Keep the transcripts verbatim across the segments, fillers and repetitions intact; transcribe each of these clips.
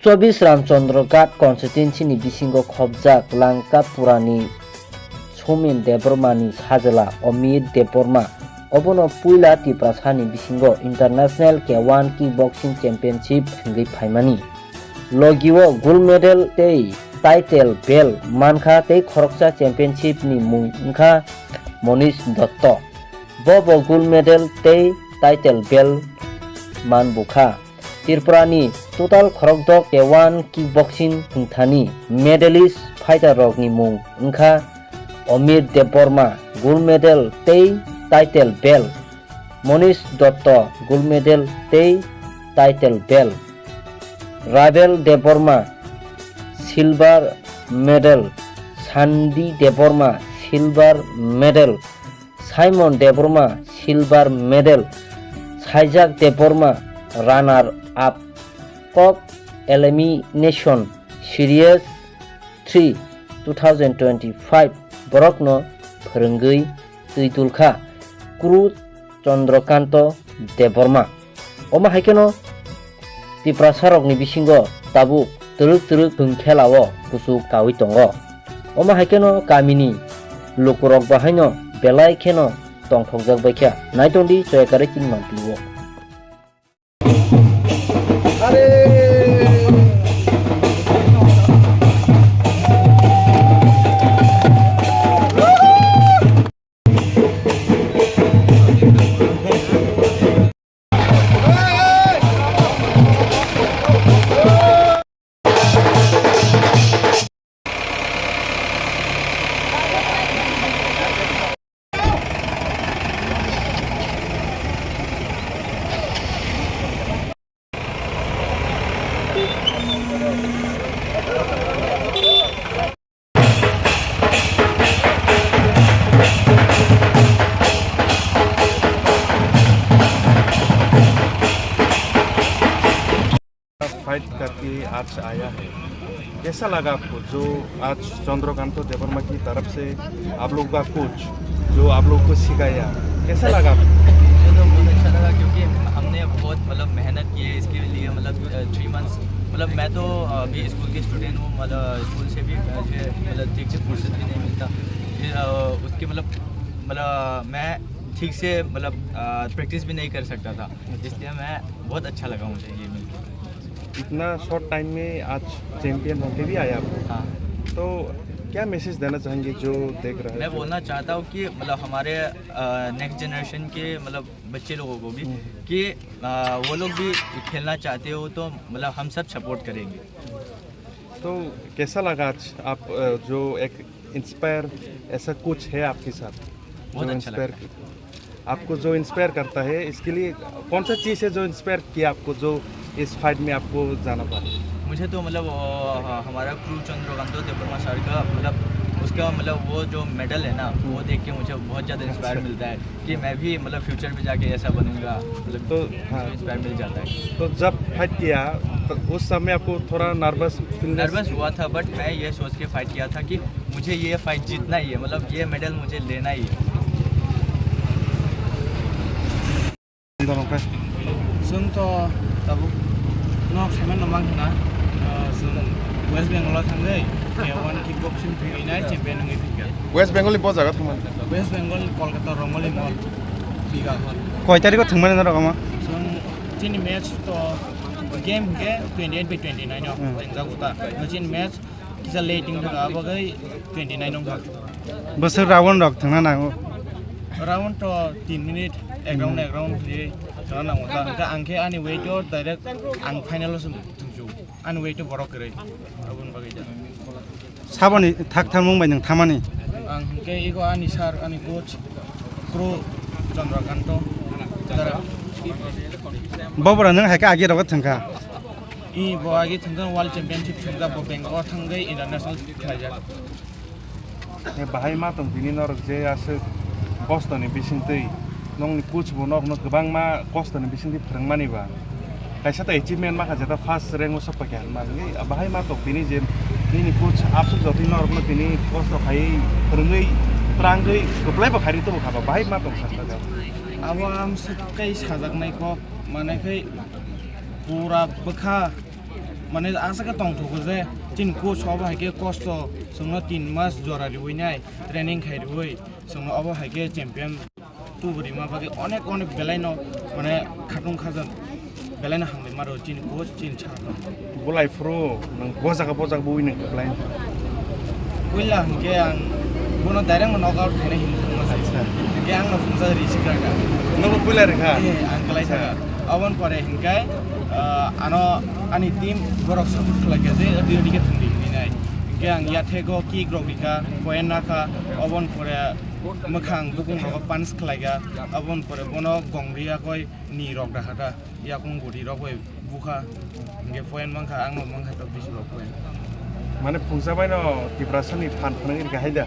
Chobis Ramchandra Ghat constituency ni bisingo khobjak Langkapurani Somin Debbarma ni sajla Omir Debbarma obono puila Tiprasa ni bisingo International K one Kickboxing Championship thwngwi phaimani. Logio gold medal tei title belt mankha tei khoroksa championship ni mung wngkha Monish Dotto. Bo bo gold medal tei title belt man bukha. Tripura ni total khorokdok K one kickboxing thwngthani medalist fighter rokni mung wngkha Omir Debbarma, gold medal tei title belt, Monish Dotto, gold medal tei title belt, Ravel Debbarma, silver medal, Sandi Debbarma, silver medal, Simon Debbarma, silver medal, Saijak Debbarma, runner up, kok elimination series three two thousand twenty-five borokno phwrwngwi twi tulkha Kru Chandrakanto Debbarma. Omo hai kheno Tiprasarokni bisingo tabuk twrwk twrwk thwng khelao kuchuk kaui tongo. Omo hai kheno kamini lukurok bahaino belai kheno tongthokjak baikha. Naitongdi choyakarwi chini mantwi-o. Fight करके आज आया है, कैसा लगा आपको जो आज चंद्रकांत देवर्मा की तरफ से आप लोग का कोच जो आप लोग को सिखाया, कैसा लगा आपको? मुझे तो बहुत अच्छा लगा क्योंकि हमने बहुत मतलब मेहनत की है इसके लिए, मतलब थ्री मंथ्स। मतलब मैं तो अभी स्कूल के स्टूडेंट हूँ, मतलब स्कूल से भी मुझे मतलब ठीक से फुर्सत भी नहीं मिलता। फिर अ, उसके मतलब मतलब मैं ठीक से मतलब प्रैक्टिस भी नहीं कर सकता था, इसलिए मैं बहुत अच्छा लगा मुझे ये मिलकर। इतना शॉर्ट टाइम में आज चैंपियन होके भी आया आप। हाँ। तो क्या मैसेज देना चाहेंगे जो देख रहे हैं, मैं जो बोलना चाहता हूँ कि मतलब हमारे नेक्स्ट जनरेशन के मतलब बच्चे लोगों को भी हम्म। कि अ, वो लोग भी खेलना चाहते हो तो मतलब हम सब सपोर्ट करेंगे। तो कैसा लगा आज आप, अ, जो एक इंस्पायर, ऐसा कुछ है आपके साथ बहुत जो अच्छा इंस्पायर लगता है। आपको जो इंस्पायर करता है, इसके लिए कौन सा चीज़ है जो इंस्पायर किया आपको, जो इस फाइट में आपको जाना पड़ा? मुझे तो मतलब अ, ह- हमारा क्रू चंद्रकांत देवर्मा सर का मतलब उसका मतलब वो जो मेडल है ना, वो देख के मुझे बहुत ज़्यादा इंस्पायर अच्छा। मिलता है कि मैं भी मतलब फ्यूचर में जाके ऐसा बनूंगा, मतलब तो हाँ। इंस्पायर मिल जाता है। तो जब फाइट किया तो उस समय आपको थोड़ा नर्वस फील? नर्वस हुआ था, बट मैं ये सोच के फाइट किया था कि मुझे ये फाइट जीतना ही है, मतलब ये मेडल मुझे लेना ही है। Chwng to tabuk nok saiman no mang khna, ah, chwng West Bengal o thangwi K one kickboxing thwngwi nai champion wngwi thangkha. West Bengal ni bo jaga thangmani? West Bengal ni Kolkata Rongoli Mall, Biga Hall. Koi tarikh o thwngmani norok omo? Chwng chini match to game hwnkhe twenty eight by twenty nine o Hmm. thwngjago ta. Chini match kisa late wngkha, abo khe twenty nine wngkha. Bwswk round rok thwngna nango? Round to tin minute, ek round, Hmm. ek round khwlaiwi thwngna nango ta. Hwnkhe ang khe ani weight o direct ang final o se thwngsu. Ani weight o borok kwrwi. Aboni bagwi da. Saboni thak tharmung bai nwng thamani? Ang hwnkhe ego ani sir, ani coach, Kru Chandrakanto. Bo bwrwi nwng hai khe agi rogo thwngkha? I bo agi thwngkha world championship thwngkha, bo Bangalore thangwi international khlaijak. E bahai ma tong tini norok je aswk kostoni bisingtwi nokni coach bo nokno kwbangma kostoni bisingtwi phwrwngmani ba. Kaisa ta achievement makha jeta first rank o sokpakya hinmani. Bahai ma tong tini je nini coach aswk jotwi norokno tini kosto khaiwi phwrwngwi twrangwi kwplai bo khairi tongkha ba. Bahai ma tong sakha. Abo ang swk kai sajaknai kok manai khai pura bwkha Mane aswk khe tongthogo je chini coach obo hai khe kosto chwngno tin mas jora riwi nai training khai riwi chwngno obo hai khe champion tubu rima bagwi onek onek belai no mane khatung khajan belai no hambai maro chini coach chini sir no. Bolai phuru nwng bojaga bojaga bui nwng kwplai. Puila hwnkhe ang bono direct no knock out khaina hinwi thangma sai. Acha. Hwnkhe ang no phungjak ri sikha kha. Nobo puila rikha? Eh, ang kwlai thaka. Aboni pore hwnkhe, ah, ano ani team borok support khlai kha je odi odi khe thwngdi hinwi nai. Hwnkhe ang yathego kick rok rikha, point nakha, aboni pore mwkhang bukung rogo punch khlai kha, aboni pore bono gong ri yakoi ni rok dakha kha, yakung guri rok bai bukha, hwnkhe point mankha, ang no mankha to bisi rok point. Mane phungsa bai no Tiprasa ni phan phwnang ri kha hai da?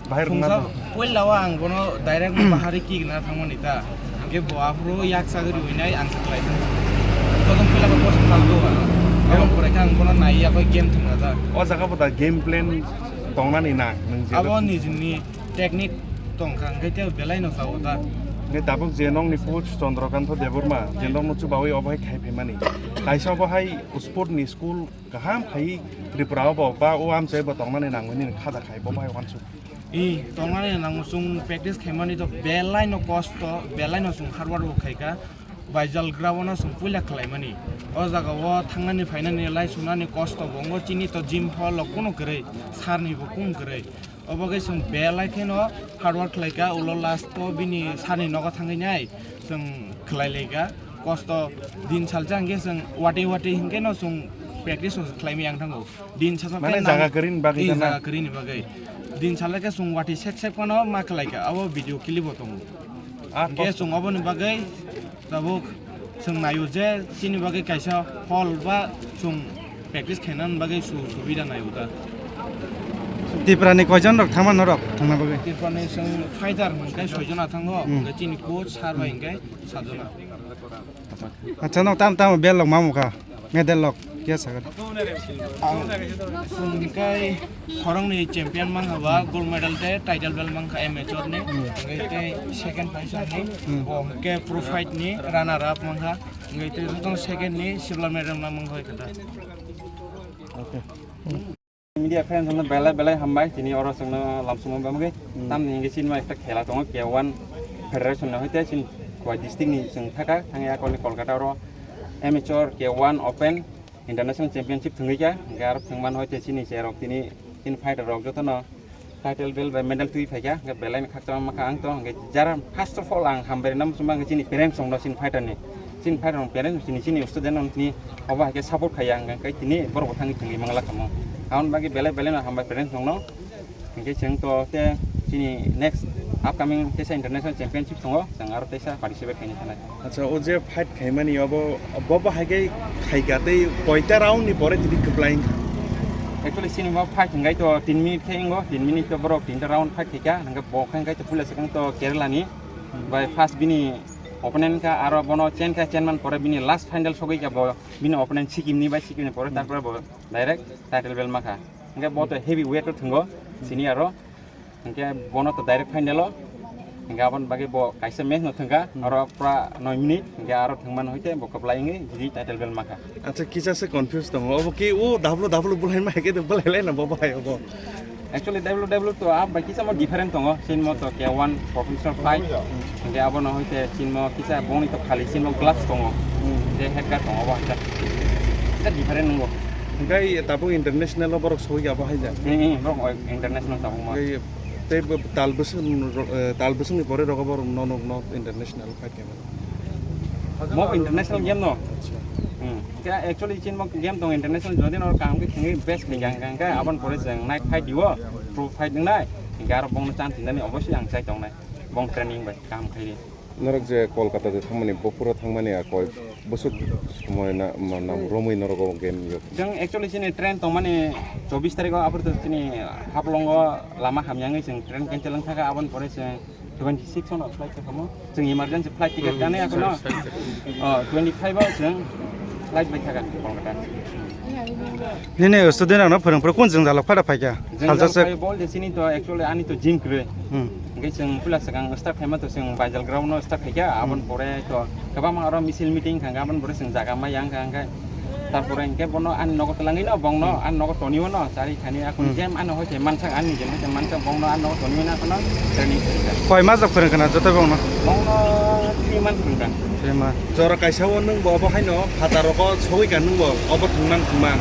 Bahai rwngna phungsa to. Puila o ang bono direct bahari kick na thangmani ta. Hwnkhe bo aphuru yak sagri winai ang sa khlai thang. Todong puila ko post phal go ano. Aboni pore khe ang bono nai yakoi game thwngna ta. O jaga bo da game plan tongnani na nwng je abo nijini technique tongkha, hwnkhe tei belai no sao ta. Hwnkhe tabuk je nongni coach Chandrakanta Debbarma, je nongno chubawi obo hai khai phaimani. Kaisa obo hai sport ni school kaham khai Tripura o bo ba o amchai bo tongnani nangmani khaja khai bo bai wansuk. I tongnani nango chwng practice khaimani to belai no kosto, belai no chwng hard work bo khaika. Baijal ground no chwng puila khlaimani. O jaga o thangnani phainani lai sunani kosto bo wngo chini to gym hall o kunu kwrwi, sir ni bo kunu kwrwi. Obo khe chwng belai kheno hard work khlai kha, ulo last o bini sani nogo thangwi nai chwng khlai lai kha. Kosto din salsa hwnkhe chwng watwi watwi hwnkhe no chwng practice o khlai maya wng thango. Din salsa mane khe jaga nang-, kwrwini bagwi eh, gana? Jaga kwrwini bagwi. Din salsa khe chwng watwi sek sek phano ma khlai kha, abo video clip o tongo. Ah, hwnkhe kosto. Chwng oboni bagwi Tabuk chwng naio je chini bagwi kaisa hall ba chwng practice khaina bagwi su-, subida naio da. Tiprani koijon rok thangma norok thangna bagwi? Tiprani chwng fighter hwnkhe soijon athango, hmm, hwnkhe chini coach sir bai hwnkhe sajona. Acha, no tam tam bel lok mamu kha. Medal lok kya sagar? Ang hwnkhe khoroknwi champion mankha ba, gold medal tei title belt mankha amateur ni. Hmm. Hwnkhe tei second position ni, hmm, bo hwnkhe pro fight ni runner up mankha. Hwnkhe tei jotono second ni silver medal ma mankha hwnkhe da. Okay. Media friends no belai belai hambai, tini oro chwngno lamsumo bamgwi. Hmm. Tamni hwnkhe chini ekta khela tongo, K one Federation no hoite chini Khowai district ni chwng thaka, thangya akolni Kolkata oro amateur K one open international championship thwngwi kha, hwnkhe aro thwngmano hoite chini cherok tini, chini fighter rok jotono title belt bai medal twi phaikha, hwnkhe belai khakchangma kha ang to, hwnkhe jara first of all ang hambai rwna muchungma hwnkhe chini parents rokno, chini fighter ni, chini fighter rok parents chini, chini student rok tini obo hai khe support khaiya, hwnkhe tini borok bo thangwi thwngwi mangla kamo. Aboni bagwi belai belai no hambai parents rokno. Hwnkhe chwng to tei chini next upcoming teisa international championship tongo, chwng aro teisa participate khaina sanai. Acha, o je fight khaimani obo, bo bo hai khe khaika tei koita round ni pore tini kwplai wngkha? Actually chini bo fight hwnkhe to tin minute khe wngo, tin minute to borok tinta round fight khaika, hwnkhe bo khe hwnkhe to puila swkang to Kerala ni bai first bini opponent kha, aro bono chen kha, chen man pore bini last final sogwi kha bo bini opponent Sikkim ni bai, Sikkim ni pore, hmm, tarpore bo direct title belt makha. Hwnkhe bo to heavy weight o thwngo, sini aro. Hwnkhe bono to direct final o. Hwnkhe aboni bagwi bo kaisa match no thwngkha, hmm, oro pura noi minute, hwnkhe aro thwngmano hoite bo kwplai wngwi jini title belt makha. Acha, kisa se confuse tongo. Obo ki o W W bulai ma hai khe to bulai lai na bo bai obo. Actually, W W to a bai kisa mo different tongo. Sinmo to K one professional fight. Hwnkhe abono hoite sinmo kisa boni to khali sinmo gloves tongo. Hmm. Je head guard tongo bo hwnkhe. Kisa different wngo. Hwnkhe tabuk international o borok soi abo hai ja. Hmm, hmm, borok international tabuk ma. Hwnkhe tei bo tal bwswk, eh, tal bwswkni pore rogo borok no, no, no international fight khaima. Mo international game no. Acha. Hmm. Khe actually chini mo game tong international jodi no kaham khe thangwi best khe yang yang khe abon pore chwng night fight diwo, pro fight wngnai. Hwnkhe aro bongno chance rinani obosoi ang chai tongnai. Bong training bai kaham khairi. Norok je Kolkata je thangmani, bo pura thangmani a koi bwswk somoi na, ma, nam romwi norok o game yo? Chwng actually chini train tongmani chobbish tarikh o, aphuru chini Haflong o lama hamya wngwi chwng train cancel wng thangkha, aboni pore chwng twenty six ono flight kha kamo. Chwng emergency flight ticket, hmm, dane akono. Oh, twenty five o chwng flight bai thangkha Kolkata. Nini student rokno phwrwng phwrwng kun jwngjal rok phada phaikha? Jwngjal salsa se phai bol de chini to actually ani to gym kwrwi. Hmm. Hwnkhe chwng puila swkang start khaima to chwng Baijal ground no start khaikha, aboni, hmm, pore to kwbangma aro misil meeting thangkha, aboni pore chwng jaga ma yang kha, hwnkhe Tarpore hingke bono ani nogo twlangwi no, bongno Hmm. ani nogo toniwo no, chari khani akon Hmm. jem ano hoite mansak, ani jem hoite mansak, bongno ani nogo toniwi no, akono training kharijak. Koi mas jok phwrwng khna joto bongno? Bongno three month phwrwngkha. Three month. Jora kaisa o nwng bo obo haino phataro ko sogwi ka nwng bo obo thwngman thwngman.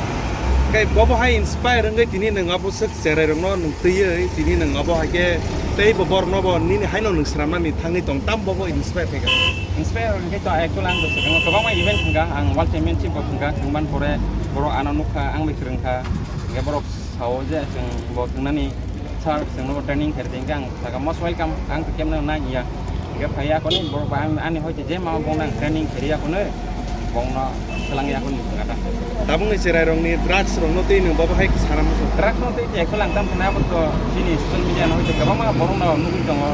Kai bobo hai inspire wngwi tini nwng abo swk cherai rokno nwng twiwi tini nwng obo hai khe tei bo borokno bo nini haino nwng swnamnani thangwi tong tam bobo inspire khaikha. Inspire hwnkhe to actually ang kwbangma event thwngkha, ang World Championship bo thwngkha, thwngban pore borok ano nukha, ang bai kwrwngkha, hwnkhe borok sao je chwng bo thwngnani sir, chwngno training khairdi, hwnkhe ang sakha most welcome, ang to kemno nang ya, hwnkhe phai yakoni borok bai ani hoite je ma bongno ang training khairi yakoni, bongno swlang yakoni thwngkha ta. Tabukni cherairokni drugs rokno twi nwng bobo hai sana muchung. Drugs no twi je kwlang tam sana abo to chini social media no hoite kwbangma borokno nugwi tongo,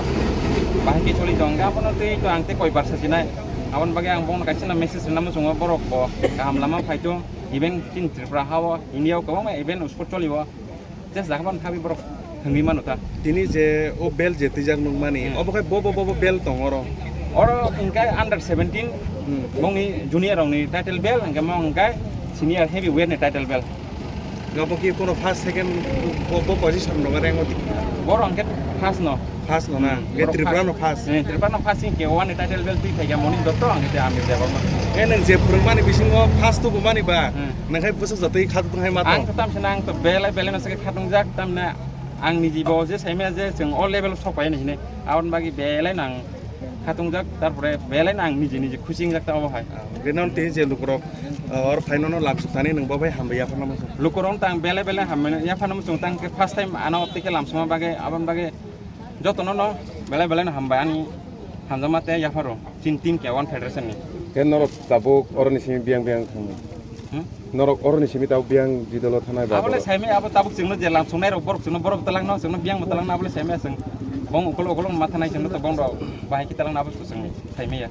bahai khe choli tongo, abono twi to ang tei koi barsa sinai. Aboni bagwi ang bono kaisa no message rwna muchungo, borok bo kaham lama phaito, even chini Tripura hao, India o kwbangma event sport cholio, just jaga bani thangwi borok thangwi mano ta. Tini je o bel je twijak nukmani, Hmm. obo khai bo bo bo bo bel tong oro? Oro hwnkhe under seventeen, Hmm. bongni junior rokni title bel, hwnkhe mo hwnkhe senior heavyweight ni title bel. Obo ki kono first, second bo, bo position rok rank o di? Borok hwnkhe first no. First no na? Hmm, Hwnkhe borok Tripura first. No first? Eh, Tripura no first hwnkhe one ni title bel twi phaikha Monik Dotto, hwnkhe tei Amir Debbarma. Eh, nwng je phwrwngmani bisingo first tubumani ba, Hmm. nwng khai bwswk jotoi kha tong hai ma tong? Ang to tamsana, ang to belai belai no se khatungjak, tamne ang niji bo je saimaya je chwng o level o sok pai hinwi. Aboni bagwi belai no ang khatungjak, tarpore belai no ang niji niji khusi wngjak ta obo hai. Ah, bini tini je lukurok, ah, or phaino no lamsuk thani nwng bo bai hambai yaphar namo chwng. Lukurok tang belai belai hambai yaphar namo chwng, tang khe first time ano tei khe lamsukma bagwi, aboni bagwi jotono no belai belai no hambai ani hamjakma tei yapharo chini team K one federation ni. Khe norok tabuk oroni simi biyang biyang thangmani? Hmm? Norok oroni simi tabuk biyang jidolo thanai ba Abole borok? Saimai abo tabuk chwngno je lamsuknai rok borok chwngno borok talangno chwngno biyang bo talangno abole saimai chwng bong ukolok ukolok ma thanai chwngno to bong rok bahai ki talangno abo chwng saimai ya.